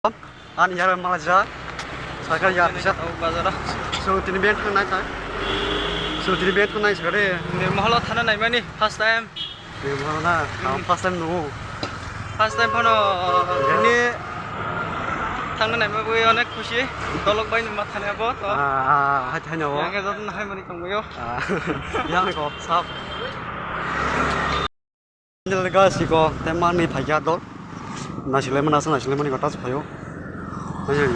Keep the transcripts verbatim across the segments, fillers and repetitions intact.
Ani yar malaja. Sakal ya bisa. Oh, bazar. So tini ben thangnai ta. So tini ben thangnai sakare. Ni moholo thana naimani first time. Ni moholo na, ang first time no. First time phano ni thangna naima bui onek khusi. Dolok bai ni ma thani abo to. Ah, ah, hai thani abo. Yang ke jotno hai mani tongbayo. Ah, yang ko sap. Guys, iko tei manwi phaikha dol. Naisinglaimani asa naisinglaimani kota se phaio. Ayo.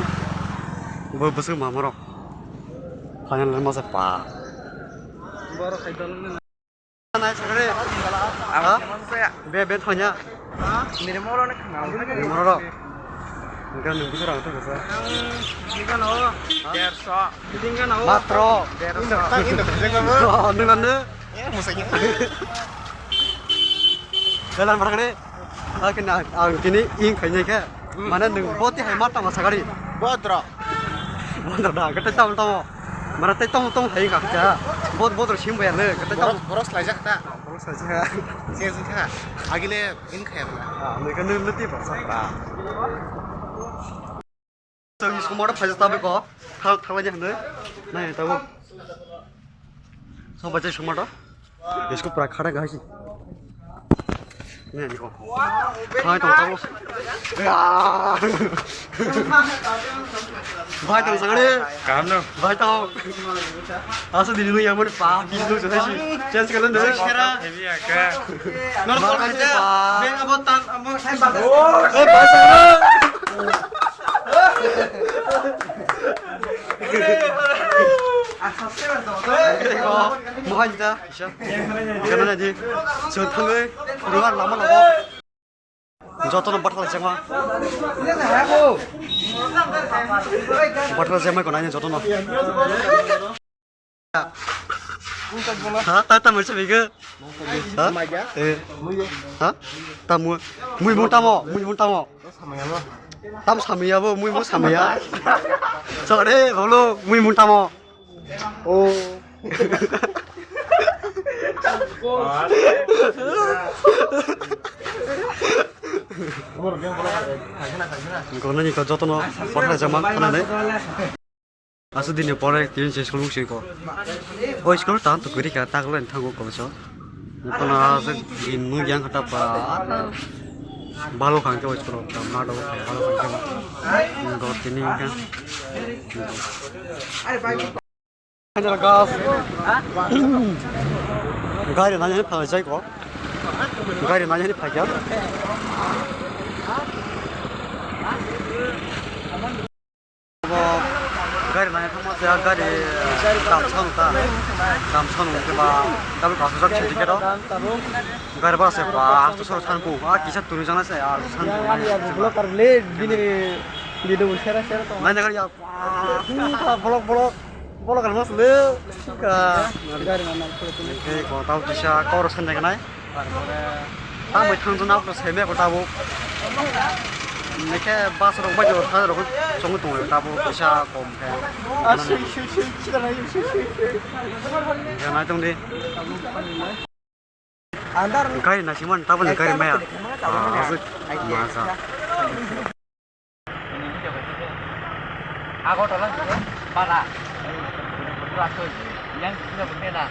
Bo bwswk mamaro. Final le masa pa. Borok hai dol nai sakre. Ha? Be be thonya. Nirmoro ne khna. Nirmoro. Enggak nunggu serang tuh biasa. Tinggal no. Derso. Tinggal no. Matro. Derso. Oh, nung anu. Dalam barang ni. Oke, nah, ang kini ing kayaknya ke. Mana nung boti hai matang masa kali. Bodro. Bodro dah, kita tahu tahu. Mana teh tahu tahu hai kak ja. Bot bot sim bayar le, kita tahu. Boros boros lajak ta. Boros lajak. Siya sih kak. Agile in kaya mana? Ah, mereka nung nanti bahasa apa? Tawgi somaro phaijak tabuk ko. Thal thalai hwnwi. Nai tabuk. Soba jai somaro. Isko pura khara gahi. Nai ko. Thai tong tabuk. Bhai tong sagre. Kaham no? Bhai tong. Asa dini nu yang mana pa di nu jai si. Chance kalian dulu. Heavy ya ka. Normal aja. Beng abo tan abo. Eh, bhai sagre. Mohai da, isa. Gana na di. Chwng thangwi, ruar lama lama. Jotono bathal jama. Bathal jama ko nanya jotono. Ha, ta ta mui sabi ke. Ha? Eh. Ha? Tamu. Mui mung tamo, mui mung tamo. Tam samaya bo, mui mung samaya. Sore, bolo, mui mung tamo. Oh. Gono ni ko jotono, porha jama, khana dai. Aswk dini pore tini se school bwswi ko. O school tan to kwrwi kha, tak len thango ko so. Kono aswk din mu yang kata pa. Balo khang ke o school ta ma do balo khang ke. Go tini ka. Gari nanya ni phalai jai ko. Gari nanya ni phai kha. Bo gari nai thangma se gari dam sanu ta. Dam sanu ke ba double kasu jak chiti kero. Gari ba se ba to soro thanpu. A kisa tuni jana se a thanpu. Blocker le bini video sera sera to. Nai gari ya. Block block block kan mas le. Ka gari nai nang. Ke ko tau kisa kor sanjak nai. Tamoi thangjaknai, abo to seme ko tabuk. Nekhe bus rok bai jora thang rok chong tongo tabuk, kisa kom khe. Ah, sui, sui, sui, sui, sui, sui, sui. Khe nai tong di. Gari nai siman tabuk ni gari maya. Ah, aswk masa. Agartala ni bara. Yang kita punya na.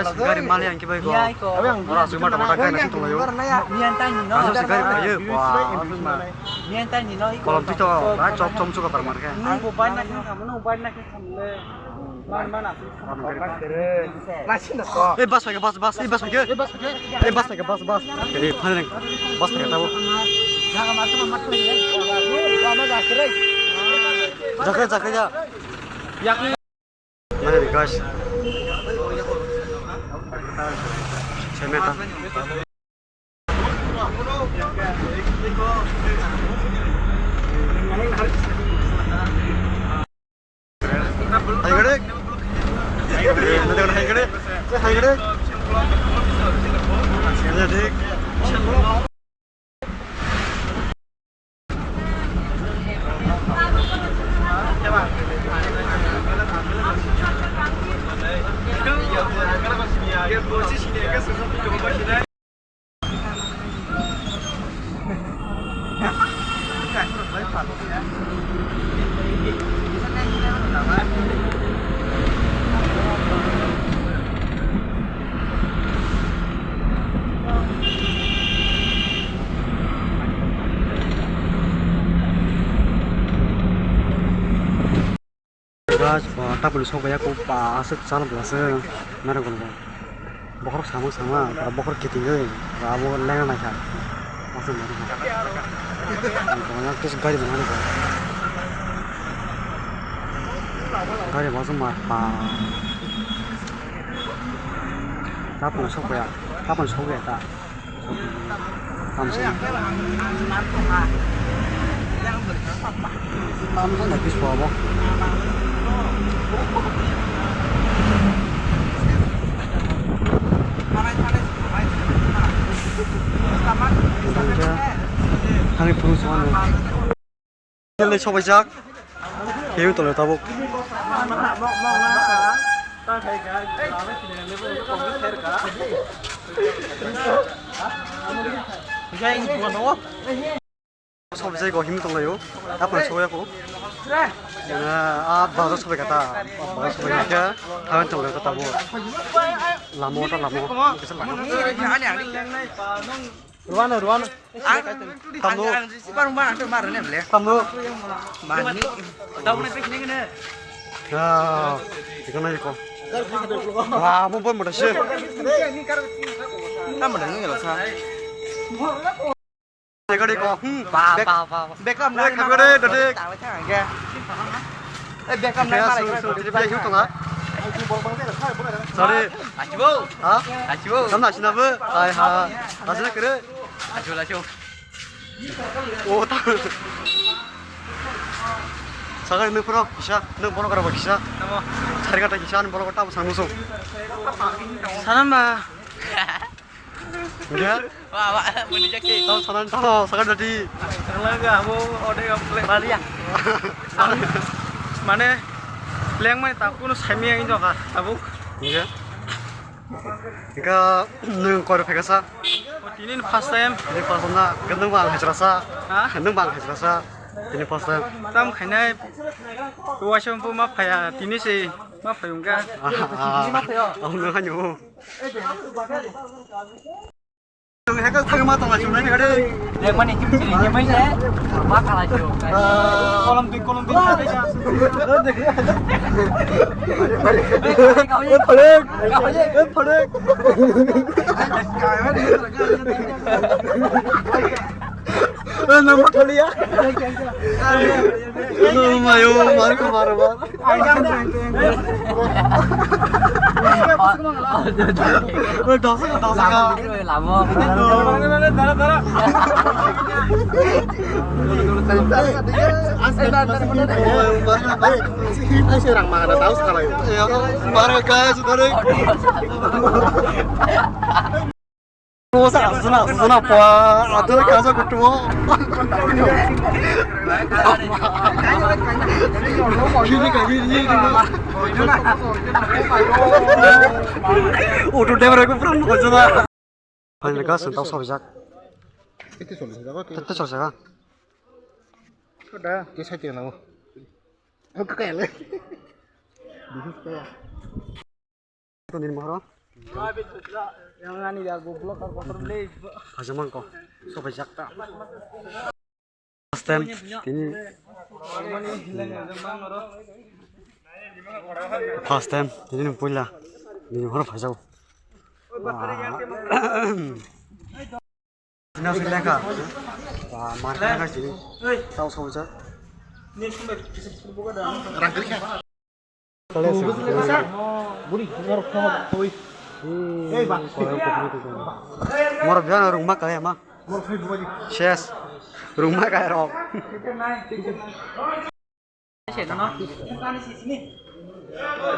Gari mali yang kibai ko. Ora suma da mata kai na tong layo. Mian tani no. Aswk gari payo. Wah, aswk ma. Mian tani no. Kolom tito, ba chop chom chuka par mar khe. Ni bo ban na khe, no ban na khe. Eh, bus paikha, bus, bus, eh, bus paikha. Eh, bus paikha, bus, bus. Eh, phai nang. Bus paikha tabo. Jakre, jakre, ja. Nang ni guys. Semeta. Hai gede. Nanti kena hai gede. Hai gede. Jadi. Guys, bo tabuk ni sok bai ya, kok ba aswk chal bwla se nai rok bo. Bokhorok sama sama, bokhorok kitingwi, abo lengna naikha. Aswk nai rok. Bo ya kis gari bo nai rok. Gari bo aswk ma pa. Tabuk ni sok bai ya, tabuk ni sok bai ya ta. Tamsa. Tamsa na bis pabo. Thani phuru songano. Tele sobaijak. Keu tole tabuk. Sobaijak go him tonglayo. Tapon sobaijak go. Mana a bazar sobai kata. Bazar sobai kata. Thawan tonglayo tabuk. Lamo ta lamo. Kisa lamo. Ruano, ruano. Tamno. Tamno. Ya, iko na iko. Wah, mo bon mata sih. Tamno nang lo sa. Iko, iko. Hmm. Ba, ba, ba. Bekam na. Kagore, dode. Eh, bekam na. Sorry. Achibo. Ha? Achibo. Tamna sinabu. Ai ha. Asina kere. Achibo, achibo. O ta. Sagar nwng phoro kisa, nwng bono gara kisa. Tamo. Sari kata kisa, nwng bono kata sang musu. Sanamba. Ya. Wa, wa, muni jaki. Tamo sanan tamo, sagar dati. Laga amo ode gaple. Baliya. Mane leng mai ta kuno saimi ang joka, tabuk. Ya. Hingke nwng koi rok phaikha sa? O tini ni first time. Tini first time na, hingke nwng bo ang haichwla sa. Ha? Nwng bo ang haichwla sa. Tini first time. Tam khainai. Waisa bo ma phaiya, tini se ma phai wngkha. Ah, ah, ah, nwng haino. Nwng hingke thangma tongla chumnai hingke de. Yang mani kim sini, kim mai se? Ma kala chu. Ah. Kolom dui, kolom dui. Eh, phalek. Eh, phalek. Eh, nama thaliya. Oh, mayo, mar ko, mar, mar. Dosa, dosa. Lama. Mara guys, dari. Dosa, asuna, asuna pa, adore kaza kutumo. Kini ka, kini, kini. Auto driver ko pran ko jana. Final gas tau sobjak. Tete sol jaga. Tete sol jaga. Sudah. Ke sai tengah. Oke, kaya le. Bihut kaya. Toni maharo. Yang ani ya goblok ar kotor le. Pajamang ko. Sobai jakta. First time tini. First time tini ni puila. Ni maharo pajau. Sina sui lengkha. Wah, markha na sini. Tau sojak. Kale sui. Buri, moro khomo koi. Ei, ba. Moro biana rungma kale ma. Ses. Rungma kale rok.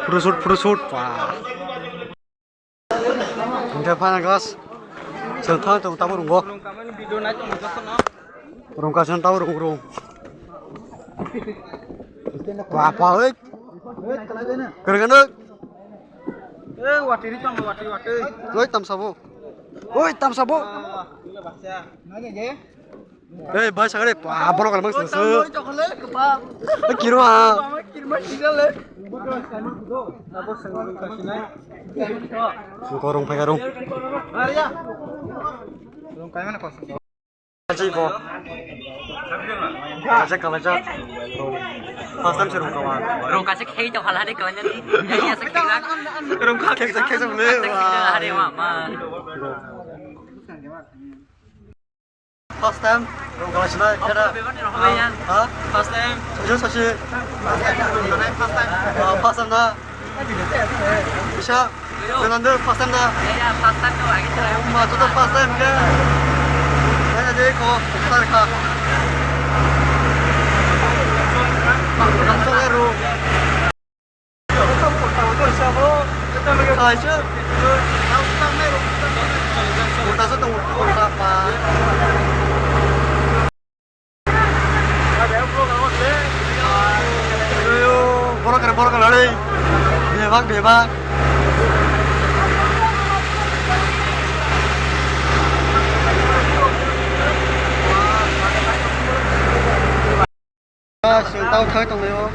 Photoshoot, photoshoot, wah. Hingke final gas. Chwng thang chwng tabuk rungo. Rungka chwng tabuk rung rung. Wah, pa, oi. Kerengkeno. Eh, wati ri tong, wati, wati. Loi tam sabo. Oi, tamsa bo. Ei, bai sagare, pa, borok kalmang sengsu. Kiro ha. Korong phai karong. Kachi ko. Kachi kalajak. First time se rungkawa. Rungka se khei to halari ko nyani. Rungka khei se khei se mle. Are ma ma. First time, rung kala sinai, kena. Ha? First time. Sasi, sasi. First time. Ah, first time na. Bisa. Fernando, first time na. Ya, ya, first time tu lagi tu. Ma, tu first time ke. Mana dia ko, first time ka. First time rung. Borok kere borok kere lei. Bebak bebak. Chwng tao thai tonglaio.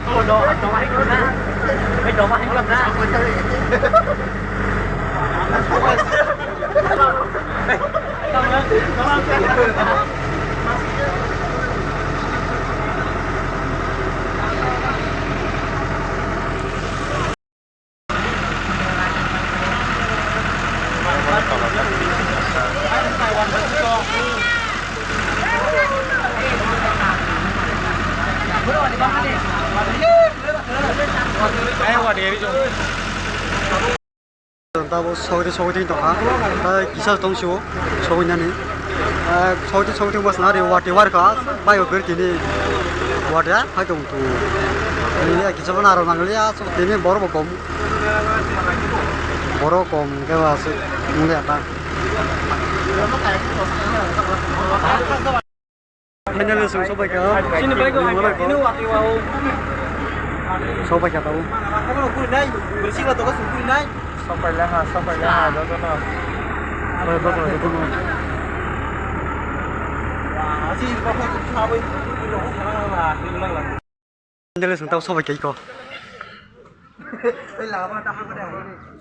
Tabuk sogwi sogwi tongkha, tei kisa tong sio sogwi nani, sogwi sogwi tongma swnari wati warkha, bai o gari tini wati hai tong tu, kisa bo narwk nanglia, tini borok bo kom. Borok kom khe ba aswk wngya ta. Finally chwng sopai kha. Chini bike o hai kha, tini wati wa o. Sopai kha tabuk. Sopai laha, sopai laha, jotono. Finally chwng tabuk sobai kha iko.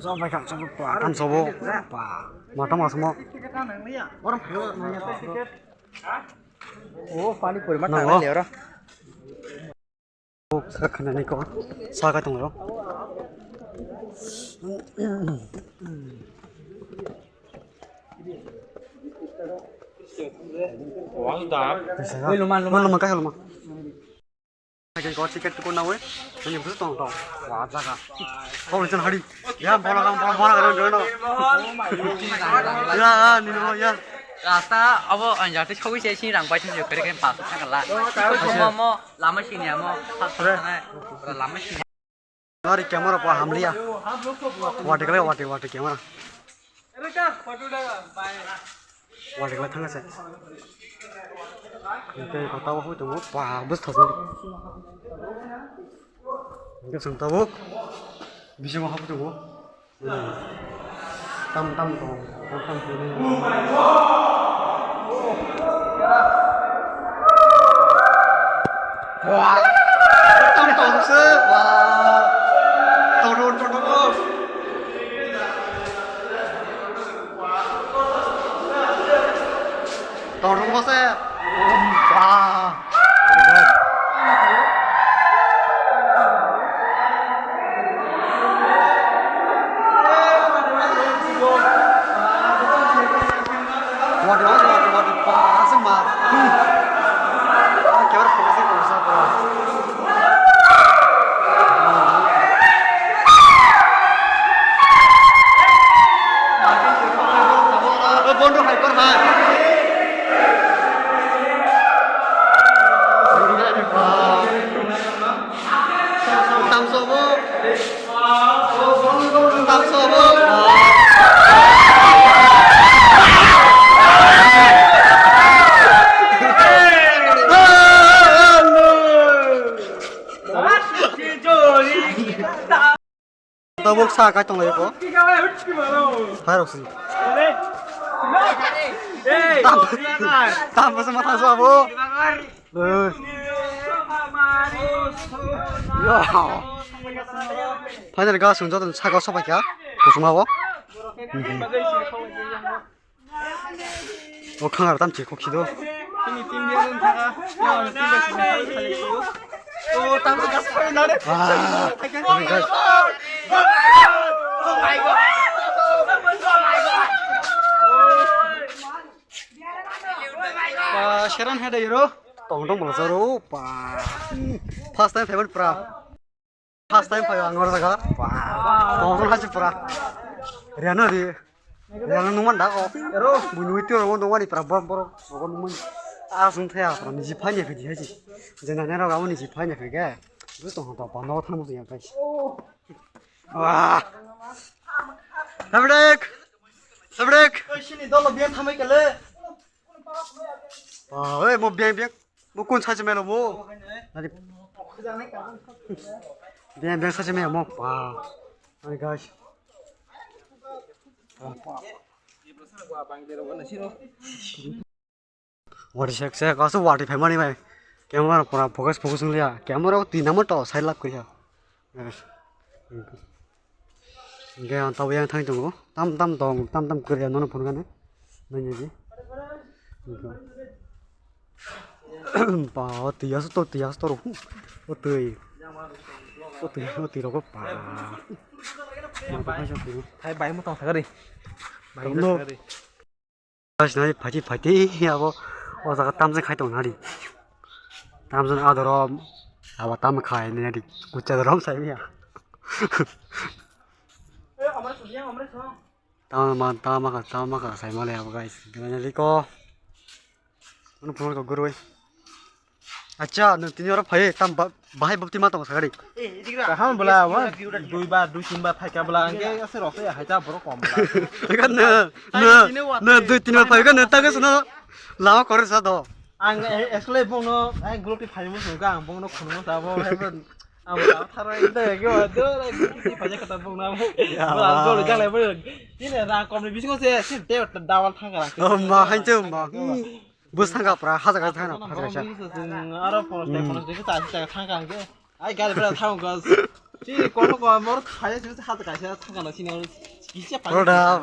Sobai kha, sobai kha, tam sobo. Pa, ma tam asmo. O pani puri ma tang le ora. Kok sa khana ni ko. Sa ka tong ro. Wal da. Oi, luma, luma. Luma, luma, ka luma. Ko ticket ko nawe. Ni bus tong tong. Wa jaga. Ko chen hari. Ya, bola kang, bola, bola kang, no. Ya, ya, ni no, ya. Rasta abo anjate chogwi se si rang bai chogwi kare kare pas thang la. Mo mo lama sini amo. Lama sini. Ari camera pa hamliya. Wati kale wati wati camera. Wati kale thang se. Kau tahu apa itu? Wah, bus thang. Ini sung tahu. Bisa mau apa itu? Tam tam tong, tam tam tong. Wah, tam tong se, wah, tong tong tong tong. Tong tong se, wah. Bondo hai kor hai. Tamsobo. Tamsobo. Tabuk sa kai tong lai ko. Hai rok si. Tam, tam bwsa ma thangsa abo. Eh. Yo. Final ga sung joto saka sopai kha. Kusuma bo. O khangar tam che khok sido. Tini tin dia ren thaka. Ya, tin dia sini khali ko. O tam gas pa na re. Ah. Oh my God. Pa, Sharon hai dai ro. Tong tong bolo saro pa. First time favorite pra. First time phaio ang oro jaga. Wow. Tong tong hachi pura. Riano di. Riano nungman da ko. Ero. Bui nui tio ro nungmani pura bor bor. Ko nungman. A sung thaya pura niji phanya phidi hachi. Jena nero ga niji phanya phige. Bus tong to pa no thang bus yang kai. Wah. Sabdek. Sabdek. Oi, sini dolo biang thamai kele. Ah, oi, mo biang biang. Mo kun sachi melo mo. Nari. Biang biang sachi melo mo. Wah. Nari guys. Wari sek sek, kaso wari phaimani bai. Camera pura focus, focus wngya. Camera o twi namo to side lap kya. Hingke ang tabuk yang thang tongo. Tam tam tong, tam tam kwrwi nono phunukha nai. Nai nai di. Ba, o twi aso to, twi aso to ro. O twi. O twi, o twi rogo pa. Hai bai mo tong thagari. Bai mo thagari. Guys, nai phaiti phaiti abo o jaga tamjeng khai tong nari. Tamjeng adoro abo tam khai nari kucha dorom sai ya. Tam man tam ka tam ka sai male abo guys. Gana liko. Ano phone ko gurui. Acha, nwng tini oro phai tam ba-, bahai bapti ma tong sagari. Kaham bwla, wa, dui bar, dui tin bar phaika bwla, angke ase rok ya haita borok kom bwla. Kan no, no, no, dui tin bar phai kan no tagas no. Lama kore sa do. Ang, eh, actually bongno, eh, gulok ti phai mo sung ka, ang bongno khunu mo sa bo, eh, bro. Ang bwla tharo inde ge wa do, eh, gulok ti phai ka ta bongno. Ya, bwla, wa. Gulok jang lai bro. Tini ra kom ni bisingo se, se de dawal thang ka. Oh, ma, hain che ma. Hmm. Bwskango pura hajar hajar thangna hajar hajar. Aro ponos bai ponos bai kwchang se thangkha hwnkhe. Ai gari bera thang kha. Chini kono ko mor thaya se hajar kaisa thangkha na chini oro kisa pa. Bro da.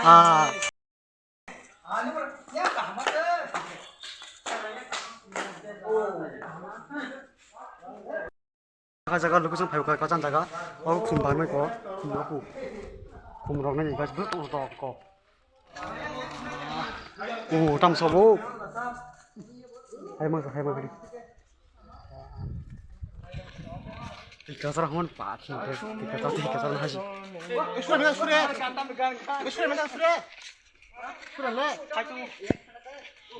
Ah. Jaga jaga location phai kha, kachan jaga. O khum bangnai ko, khum rok. Khum rok nai guys, bus tong tong ko. O, tam sobo. Hai mang, hai mang. Tikasar hon pa, tikasar, tikasar na haji. Sure, sure. Sure, sure. Sure le.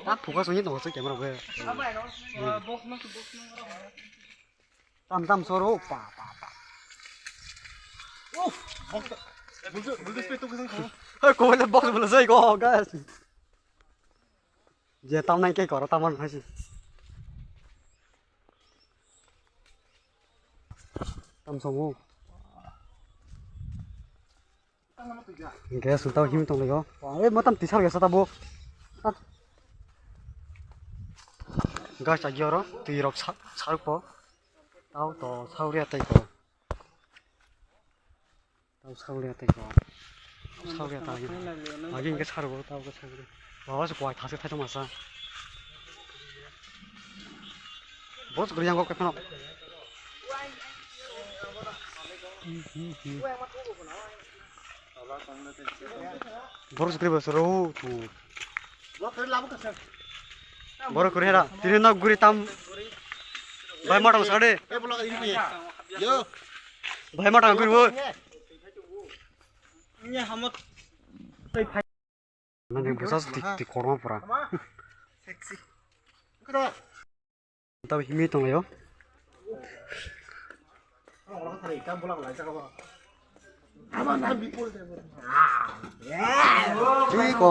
Ta focus ni tong se camera be. Tam tam soro pa pa pa. Uff, box. Bulju bulju speed tu kusang kho. Hey, ko le box bolo sai ko guys. Je tam nai ke koro tam nai si. Tam somo. Gas tau him tong lego. Wah, eh, matam tisar gas tabo. Gas agi oro twi rok sa-, saruk po. Tau to sauria tei ko. Tau sauria tei ko. Sauria tei. Agi ke sarugo tau ke sauria. Bawa se kuai thase thai masa. Bos guri yang kok kepano. Boros kri bos ro tu. Boros kri hera. Tini nok guri tam. Bai matang sade. Yo. Bai matang guri bo. Nani bwsa tik tik korma pura. Sexy. Tabo himwi tonglaio. Twi ko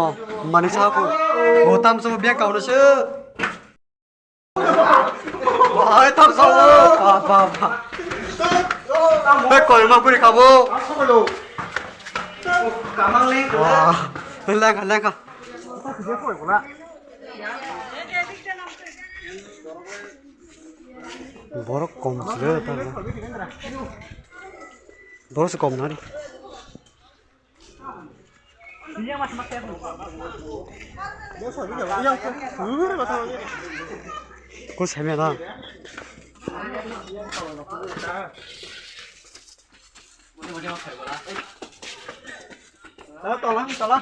mani sa ko. Bo tam sobo beng kauna se. Ai tam sobo. Pa pa pa. Be kol ma kuri khabo. Wah, lengkha, lengkha. Borok kom sile tamo. Borok se kom nari. Ko semya na. Tola, tola.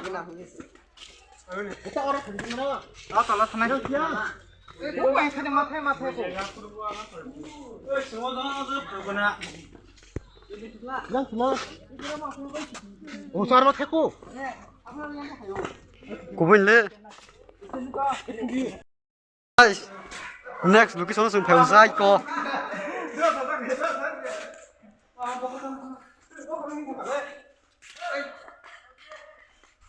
Tola, tola, thanai. Yang sima. Oh, sar ma theko. Kubun le. Guys, next location sung phai usai ko.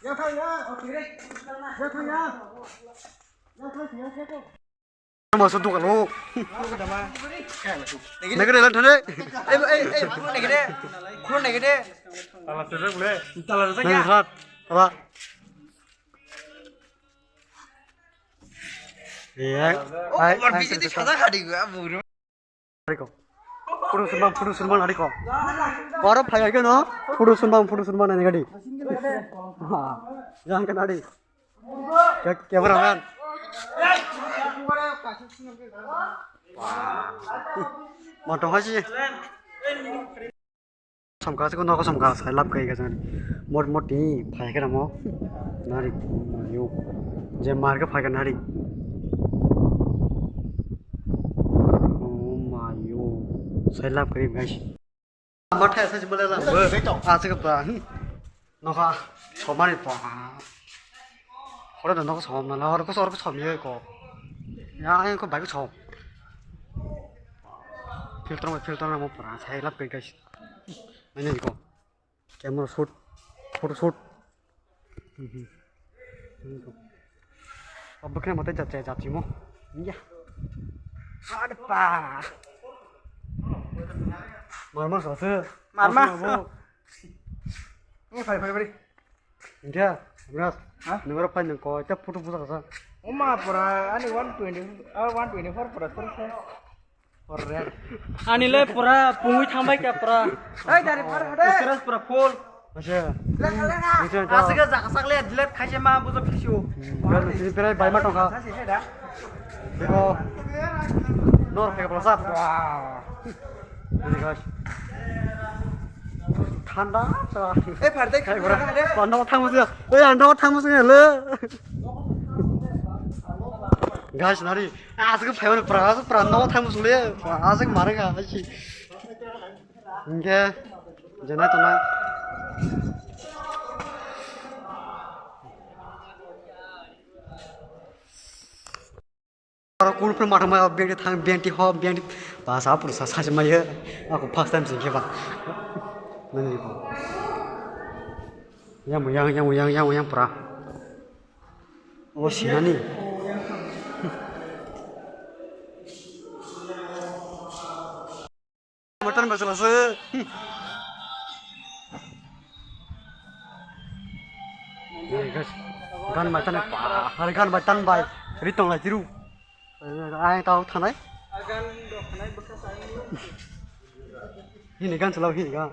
Yang thang ya. Yang thang ya. Yang thang ya. Masuk tu kalau. Negeri lan thane. Eh, eh, eh, khun negeri. Khun negeri. Tala sejak boleh. Tala sejak ya. Negeri hat. Apa? Iya. Oh, ai, luar ai, biasa ai, saja kali gua buru. Ariko. Photo sunbang, photo sunbang ariko. Oro phai gano, photo sunbang, photo sunbang nani gadi. Ha, yang kena di. Ke-, cameraman. Motong haji. Samka siko nogo samka sai lab kai gajang. Mot mot tini phai khe namo. Nari mayo. Je mar khe phai khe nari. Oh mayo. Sai lab kai guys. Mathai sai mala la. Ah, siko pa. Nokha somani pa. Hore da nokha somna la, hore ko sor ko somye ko. Ya, ay ko bai ko som. Filter mo, filter mo pura sai lab kai guys. Nani ko. Camera shoot, photo shoot. Mhm. Abakhe mate jat jat jimo. Ya. Adpa. Marma sase. Marma. Ni phai phai bari. India, Ras. Ha? Nungro phai nung ko, ta photo pusa kasa. Oma pura ani one twenty, ah, one twenty-four pura sir sir. Ani le pura pungwi thangbai kha pura. Hai dari phar hade. Stress pura full. Acha. Lenga lenga. Acha, acha. Asik jaka sak le delete khaise ma bujo phisiu. Hmm, berai bai ma tongkha. Sasi he da. Beko. Nor phai pura sap. Wow. Ini guys. Thanda. Eh, phar dai. Hai, pura. Panda thang musu. Eh, anda thang musu le. Guys, nari. Asik phaiwani pura, asik pura no thang musu le. Asik mare ga, asik. Inge, jena tona. Aro kul pun mathang mai benti thang, benti ho, benti. Ba sa pura sa, sa mai. Aku first time sing ke ba. Nani ko. Yang yang, yang yang, yang yang pura. Oh, sinani. Mutton masala se. Hey, guys. Gan mutton pa, hari gan mutton bai. Ritong lai tiru. Ai tau thanai. Hini gan salau hini gan.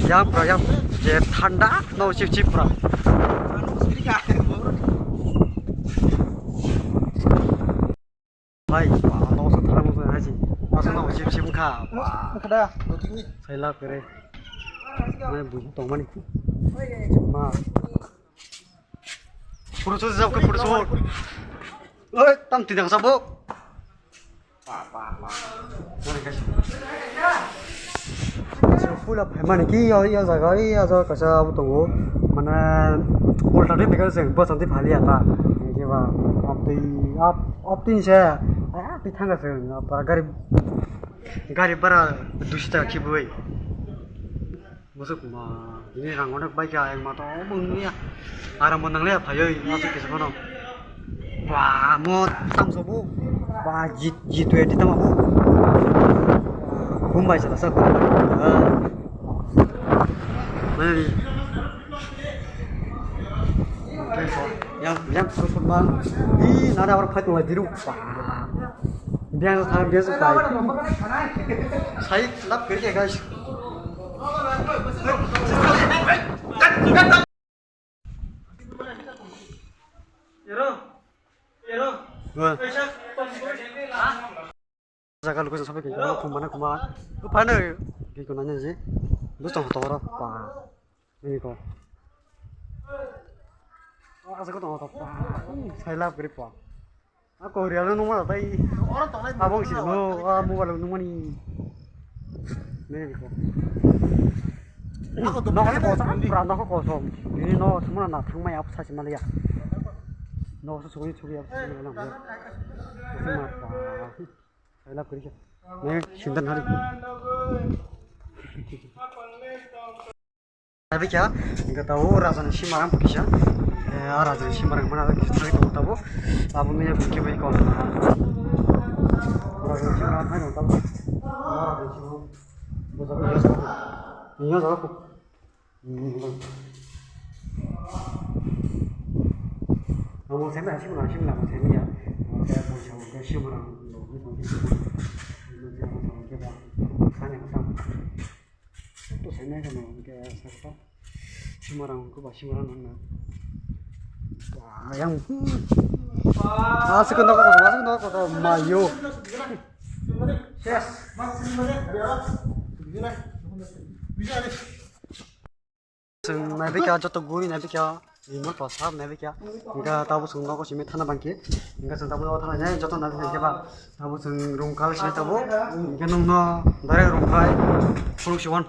Yang pura yang je thanda no chip chip pura. Hai, no sa thanda mo hai si. Mas no chip chip kha. Kada. Sai la kere. Mai bu tong mani. Ma. Photo shoot jab ke photo shoot. Oi, tam tinang sabo. Pula phaimani ki ya ya jaga ya jaga kaisa abo tongo. Mane ulta de bega jeng bwsang de phali ya ta. Hinkhe ba abtwi ab abtwi se. Abtwi thanga se. Para gari gari bara duish taka khibui. Bwswk ma, bini rang onek bai kha, eng ma to obo wngya. Aram bo nang le phaiwi, aswk kisa phano. Ba, mo tam sobo. Ba, G, G twenty tamo bo. Khum bai sala sa. Yang yang terus terbang. Ih, nada orang fight mulai biru. Biang sa biang sa kai. Sai lap kiri guys. Jaga luku sampai kaisa khum mana khuma. Lu phano kaisa nanya ji. Lu tong tong ro pa. Ini ko. Oh, asa ko tong tong pa. Sai lap kiri pa. Ako real nung mana tai. Abang sih no, ah, mobile nung mani. Ini ko. Nokol kosom, pura nokol kosom. Ini no semua na thang mai apa sih malah ya. No sesuai sesuai apa sih malah. Semua apa. Saya lap kerja. Nih, sinten hari. Tapi kya, enggak tahu raja ni simarang kisa. Eh, raja ni simarang mana kisa tahu tahu. Apa punya bukit baik kau. Raja ni simarang mana tahu. Raja ni simarang. Bos aku biasa. Ini jaga aku. Amo semi, simi na, simi na, simi ya. Oke, simi na. Sani ka tam. To simi ka no, ke sa ka. Simi na, ko ba simi na na. Wah, yang. Ah, sekolah ko, sekolah ko, mayo. Yes. Chwng naibikha joto guri naibikha, imo to sab naibikha. Hingkha tabuk chwng nogo simi thana bangkhe. Hingkha chwng tabuk nogo thana nai joto naibikha hingkhe ba. Tabuk chwng room kal simi tabuk. Hingkhe nwng no direct room khai khuluk si wan.